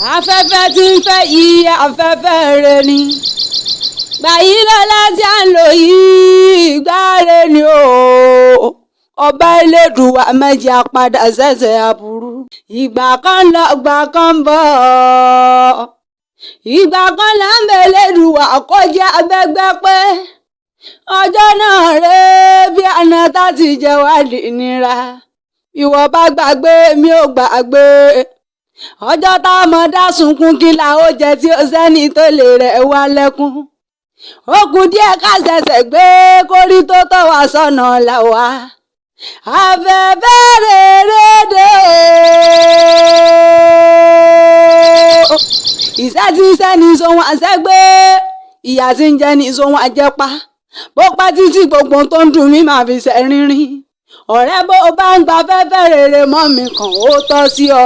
Afẹ́fẹ́ tí ń fẹ́ yìí, afẹ́fẹ́ rẹ ni. Gbàyí lọ́la tí à ń lò yìí, gbáre ni o. Ọba Elédùwà méjì apadà ṣẹ̀ṣẹ̀ aburú. Ìgbà kan lọ, ìgbà kan ń bọ̀. Ìgbà kan là ń bẹ Elédùwà kọjá abẹ́gbẹ́ pé ọjọ́ náà rèé bí àná tá ti jẹ wá di nira. Ìwọ bá gbàgbé, mi ò gbàgbé. Ọjọ́ tá a mọ̀ dá sunkún, kí la ó jẹ tí ó sẹ́ni tó lè rẹ̀ wá lẹ́kún. Ó kù díẹ̀ ká ṣẹ̀ṣẹ̀ gbé kórí tó tọ́ wa sọ́nà là wá. Afẹ́fẹ́ rere dé o. Ìṣẹ́ tí ń ṣẹ́ ní sohun àṣẹ́gbé, ìyà tí ń jẹ ní sohun àjẹpá. Bó pẹ́ títí, gbogbo tó ń dùn mí máa fi ṣe rínrín. Ọ̀rẹ́, bó o bá ń gba afẹ́fẹ́ rere mọ́ mi kàn, ó tọ́ sí ọ.